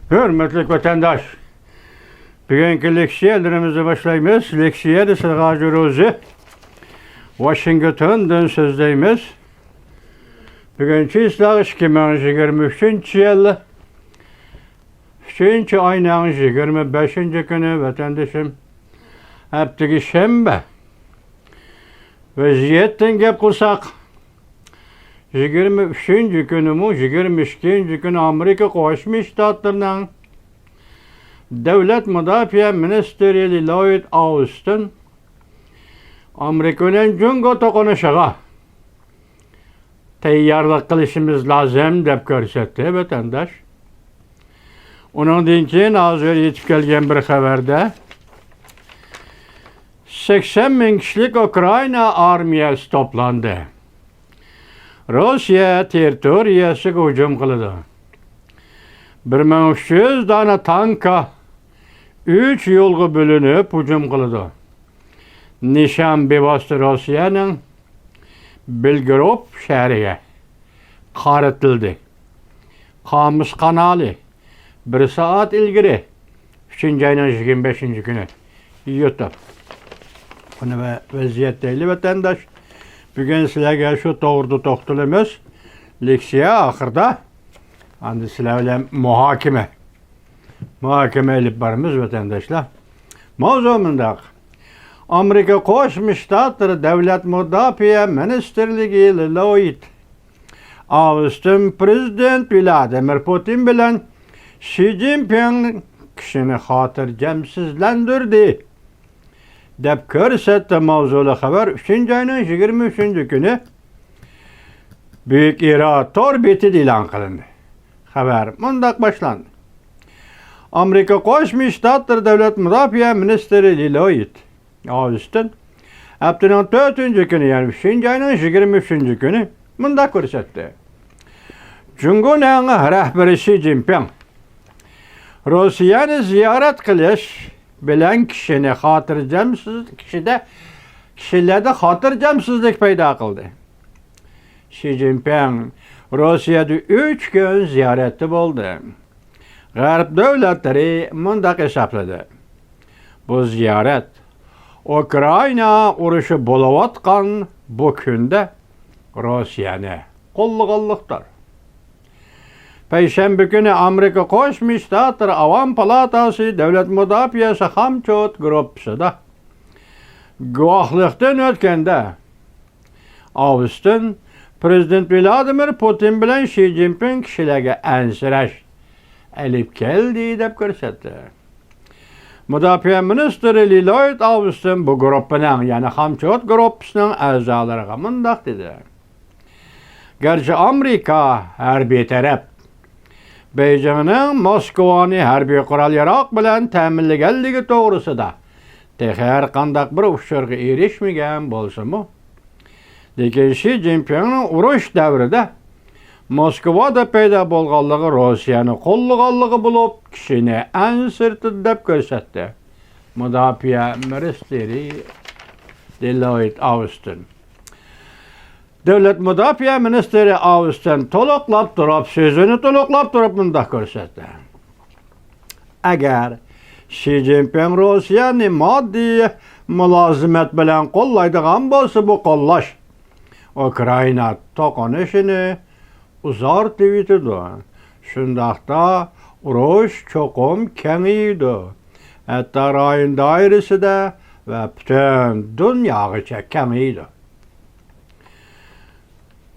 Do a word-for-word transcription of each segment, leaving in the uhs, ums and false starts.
ھۆرمەتلىك ۋەتەنداش، بۈگۈنكى لېكسىيەلىرىمىزنى باشلايمىز. لېكسىيەدە سىلغاجى روزى، ۋاشىنگتوندىن سۆزلەيمىز. بۈگۈن چىسلاغ ئىككى مىڭ يىگىرمە ئۈچىنچى يىل، ئۈچىنچى ئاينىڭ يىگىرمە بەشىنچى كۈنى، ۋەتەندىشىم. ھەپتىگە شەنبە. ۋەزىيەتتىن گەپ قىلساق، يىگىرمە ئۈچىنچى كۈنىمۇ، يىگىرمە ئىككىنچى كۈنى ئامېرىكا قوشما شتاتلىرىنىڭ دۆلەت مۇداپىئە مىنىستىرى للويد ئاۋستىن ئامېرىكا بىلەن جۇڭگو توقۇنۇشىغا تەييارلىق قىلىشىمىز لازىم دەپ كۆرسەتتى، ۋەتەنداش. ئۇنىڭدىن كېيىن ھازىر يېتىپ كەلگەن بىر خەۋەردە، سەكسەن مىڭ كىشىلىك ئۇكرائىنا ئارمىيەسى توپلاندى. روسىيە تېررىتورىيەسىگە ھۇجۇم قىلىدۇ. بىر مىڭ ئۈچ يۈز دانە تانكا ئۈچ يولغا بۆلۈنۈپ ھۇجۇم قىلىدۇ. نىشان بىۋاسىتە روسىيەنىڭ بېلگوروف شەھىرىگە قارىتىلدى. قامۇس قانالى، بىر سائەت ئىلگىرى، ئۈچىنچى ئاينىڭ يىگىرمە بەشىنچى كۈنى، يۇتۇب. بۇنى ۋە-، ۋەزىيەت دەيلى، ۋەتەنداش. بۈگۈن سىلەرگە شۇ توغرىدا توختىلىمىز. لېكسىيە ئاخىرىدا ئاندىن سىلەر بىلەن مۇھاكىمە، مۇھاكىمە ئېلىپ بارىمىز، ۋەتەنداشلار. ماۋزۇ مۇنداق. ئامېرىكا قوشما شتاتلىرى دۆلەت مۇداپىئە مىنىستىرلىكى للويد ئاۋستىن پرېزىدېنت ۋلادىمىر پۇتىن بىلەن شى جىنپىڭ كىشىنى خاتىرجەمسىزلەندۈردى، دەپ كۆرسەتتى. ماۋزۇلۇق خەۋەر ئۈچىنچى ئاينىڭ يىگىرمە ئۈچىنچى كۈنى بۈيۈك ئىرا تور بېتىدە ئېلان قىلىندى. خەۋەر مۇنداق باشلاندى. ئامېرىكا قوشما شتاتلىرى دۆلەت مۇداپىئە مىنىستىرى للويد ئاۋستىن ھەپتىنىڭ تۆتىنچى كۈنى، يەنى ئۈچىنچى ئاينىڭ يىگىرمە ئۈچىنچى كۈنى مۇنداق كۆرسەتتى. جۇڭگونىڭ رەھبىرى شى جىنپىڭ روسىيەنى زىيارەت قىلىش بىلەن كىشىنى خاتىرجەمسىز، كىشىدە، كىشىلەردە خاتىرجەمسىزلىك پەيدا قىلدى. شى جىنپىڭ روسىيەدە ئۈچ كۈن زىيارەتتە بولدى. غەرب دۆلەتلىرى مۇنداق ھېسابلىدى: بۇ زىيارەت ئۇكرائىنا ئۇرۇشى بولۇۋاتقان بۇ كۈندە روسىيەنى قوللىغانلىقتۇر. پەيشەنبە كۈنى ئامېرىكا قوشما شتاتلىرى ئاۋام پالاتاسى دۆلەت مۇداپىئەسى خامچوت گۇرۇپپىسىدا گۇۋاھلىقتىن ئۆتكەندە، ئاۋستىن پرېزىدېنت ۋلادىمىر پۇتىن بىلەن شى جىنپىڭ كىشىلەرگە ئەنسىرەش ئېلىپ كەلدى، دەپ كۆرسەتتى. مۇداپىئە مىنىستىرى للويد ئاۋستىن بۇ گۇرۇپپىنىڭ، يەنى خامچوت گۇرۇپپىسىنىڭ ئەزالىرىغا مۇنداق دېدى: گەرچە ئامېرىكا ھەربىي تەرەپ بېيجىڭنىڭ موسكۋانى ھەربىي قورال-ياراغ بىلەن تەمىنلىگەنلىكى توغرىسىدا تېخى ھەر قانداق بىر ئۇچۇرغا ئېرىشمىگەن بولسىمۇ، لېكىن شى جىنپىڭنىڭ ئۇرۇش دەۋرىدە موسكۋادا پەيدا بولغانلىقى، روسىيەنى قوللىغانلىقى بولۇپ، كىشىنى ئەنسىرىتىدۇ، دەپ كۆرسەتتى مۇداپىئە مىنىستىرى للويد ئاۋستىن. دۆلەت مۇداپىئە مىنىستىرى ئاۋستىن تولۇقلاپ تۇرۇپ، سۆزىنى تولۇقلاپ تۇرۇپ مۇنداق كۆرسەتتى: ئەگەر شى جىنپىڭ روسىيەنى ماددىي مۇلازىمەت بىلەن قوللايدىغان بولسا، بۇ قوللاش ئۇكرائىنا توقۇنۇشىنى ئۇزارتىۋېتىدۇ. شۇنداقتا ئۇرۇش چوقۇم كېڭىيىدۇ. ھەتتا رايون دائىرىسىدە ۋە پۈتۈن دۇنياغىچە كېڭىيىدۇ.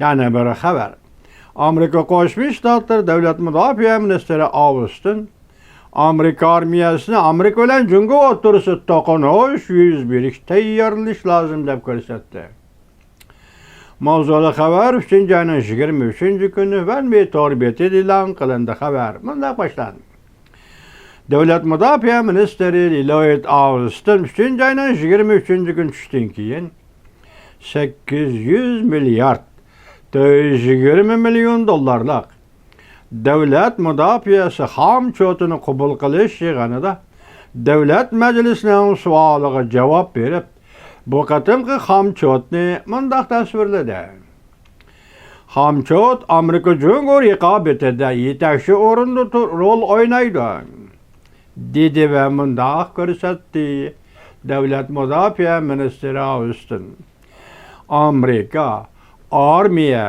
يەنە بىر خەۋەر. ئامېرىكا قوشما شتاتلىرى دۆلەت مۇداپىئە مىنىستىرى ئاۋستىن ئامېرىكا ئارمىيەسىنى ئامېرىكا بىلەن جۇڭگو ئوتتۇرىسىدا توقۇنۇش يۈز بېرىش تەييارلىنىش لازىم دەپ كۆرسەتتى. ماۋزۇلۇق خەۋەر ئۈچىنچى ئاينىڭ يىگىرمە ئۈچىنچى كۈنى ۋەنۋى تور بېتىدە ئېلان قىلىندى. خەۋەر مۇنداق باشلاندى. دۆلەت مۇداپىئە مىنىستىرى للويد ئاۋستىن ئۈچىنچى ئاينىڭ يىگىرمە ئۈچىنچى كۈنى چۈشتىن كېيىن سەككىز يۈز مىليارد تۆت يۈز يىگىرمە مىليون دوللارلىق دۆلەت مۇداپىئەسى خامچوتىنى قوبۇل قىلىش يىغىنىدا دۆلەت مەجلىسىنىڭ سوئالىغا جاۋاب بېرىپ، بۇ قېتىمقى خامچوتنى مۇنداق تەسۋىرلىدى: خامچوت ئامېرىكا جۇڭگو رىقابىتىدە يېتەكچى ئورۇندا تۇر-، رول ئوينايدۇ، دېدى ۋە مۇنداق كۆرسەتتى، دۆلەت مۇداپىئە مىنىستىرى ئاۋستىن. ئامېرىكا ئارمىيە،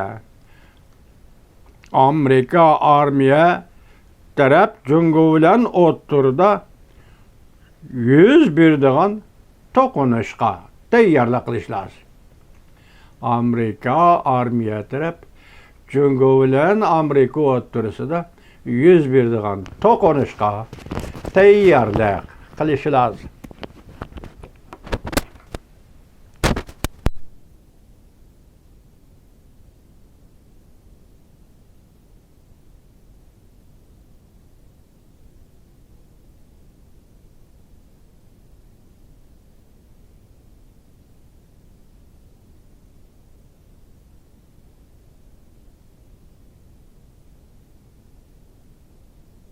ئامېرىكا ئارمىيە تەرەپ جۇڭگو بىلەن ئوتتۇرىدا يۈز بېرىدىغان توقۇنۇشقا تەييارلىق قىلىش لازىم. ئامېرىكا ئارمىيە تەرەپ جۇڭگو بىلەن ئامېرىكا ئوتتۇرىسىدا يۈز بېرىدىغان توقۇنۇشقا تەييارلىق قىلىشى لازىم.